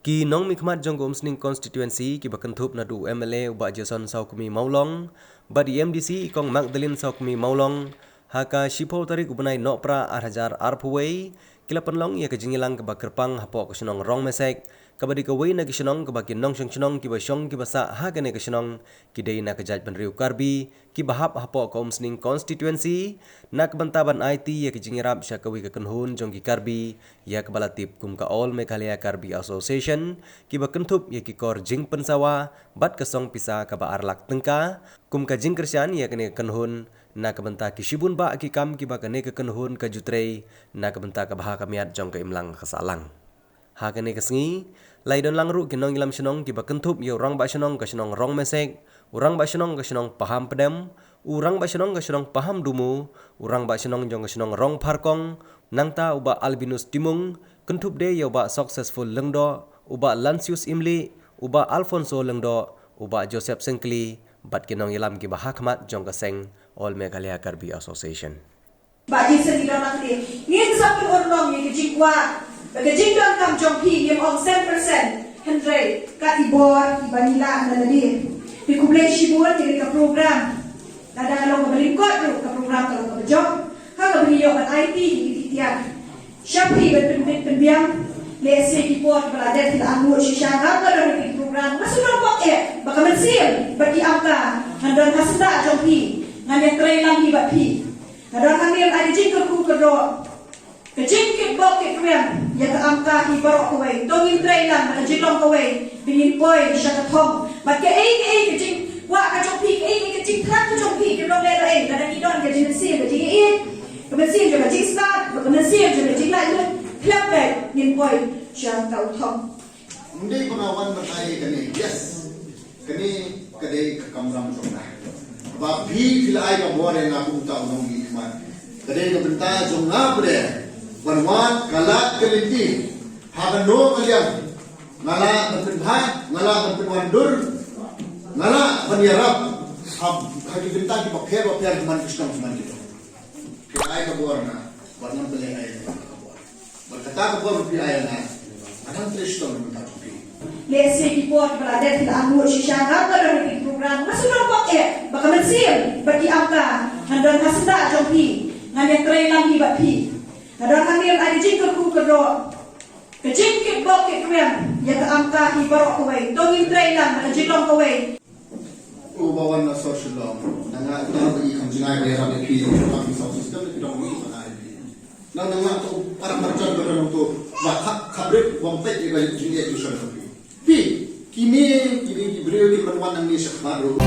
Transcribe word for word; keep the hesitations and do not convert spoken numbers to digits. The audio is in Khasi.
Ki nongmihkhmat jong ka Umsning Constituency kiba kynthup naduh u M L A u Bah Jason Sawkmie Mawlong bad i M D C i Kong Magdalene Sawkmie Mawlong, ha ka shiphew tarik u bnai Nohprah ar hajar arphew wei, ki la pynlong ïa ka jingïalang kaba kyrpang hapoh ka shnong Rongmesek, kaba dei kawei na ki shnong kaba ki nongshong shnong kiba shong kiba sah ha kane ka shnong ki dei na ka jaitbynriew Karbi kiba hap hapoh ka Umsning Constituency, na ka bynta ban aiti ïa ka jingïarap sha kawei ka kynhun jong ki Karbi ïa kaba la tip kum ka All Meghalaya Karbi Association, kiba kynthup ïa ki kor jingpynsawa bad ka song pisa kaba ar lak tyngka kum ka jingkyrshan ïa kane ka kynhun, na ka bynta ki shibun bah ki kam kiba kane ka kynhun ka ju trei na ka bynta ka bha ka miat jong ka imlang ka sahlang. Ha kane ka sngi la ïadon lang ruh ki nongïalam shnong kiba kynthup ïa u Rangbah Shnong ka shnong Rongmesek, u Rangbah Shnong ka shnong Pahampdem, u Rangbah Shnong ka shnong Pahamdumu, u Rangbah Shnong jong ka shnong Rongpharkong, nangta u Bah Albinus Timung, kynthup de ïa u Bah Successful Lyngdoh, u Bah Lansius Imli, u Bah Alfonso Lyngdoh, u Bah Joseph Sengkli bad ki nongïalam kiba hakhmat jong ka seng All Meghalaya Karbi Association. Bah Jason, ngi don lang te, ngin sa pynurlong ïa ka jingkwah, ka jingdonkam jong phi, ngim ong cent percent, hynrei kat i bor iba ngi lah na lade. Te khublei shibun ïa ka program. Lada ka long kaba lyngkot ruh ka program ka long kaba jop, ha kaba ngi ïoh ban aiti ïa ki tiar sha phi ban pynbit pynbiang. Lehse ki por kiba la dep phi la angnud shisha, ngam don ha ki program, nga shu don pop eh ba ka mynsiem bad ki amka ngan don ha syndah jong phi, ngan ïatrei lang hi bad phi. Nga don hangne ban ai ka jingkyrkhu kyrdoh, ka jingkitbok kitrwiang ïa ka amka hi baroh kawei. To ngin trei lang da ka jinglong kawei ba ngin poi sha ka thong. Bad kaei kaei ka jingkwah ka jong phi, kaei kaei ka jingthrang ka jong phi, kim long lehnohei, lada ngi don ka jingmynsiem ka jingïeit, ka mynsiem jong ka jingstad, ka mynsiem jong ka jinglaitluid, khlem beit ngin poi sha ka u thong. Ym dei ba nga wan ban ai kane, yes. Kane ka dei ka kamram jong nga. Ba phi, phi la ai ka bor ïa nga kum uta u nongmihkhmat. Ka dei ka bynta jong nga pat ban wan ka lad ka lynti ha kano ka liang. Nga lah ban pynbha, nga lah ban pynwandur, nga lah ban ïarap ha, ha ki bynta kiba pher ba pher, ki man ki shnong ki man ki thong. Phi ai ka bor ïa nga, bad ngan pynlehnohei ïa ka bor. Bad kata ka bor phi ai ïa nga, ngan trei shitom na ka bynta jong phi. Lehse ki por kiba la dep phi la angnud shisha, ngam don ha ki program, nga shu don pop eh ba ka mynsiem bad ki amka ngan don ha syndah jong phi, ngan ïatrei lang hi bad phi. Nga don hangne ban ai ka jingkyrkhu kyrdoh, ka jingkitbok kitrwiang ïa ka amka hi baroh kawei. To ngin trei lang da ka jinglong kawei. U ba wan na sor Shillong, na nga uta ba i kham jingai ba ïarap ïa phi, ïa ka sound system, ïa ki dong, ïa ki ba na ïa phi. Na nga uta u para marjan ba dang uta ba khap, khap rit, ba ym peit ïa ka jingïeit jong phi. Phi, kine ki dei ki briew ki ban wan nangne shakhmat ruh.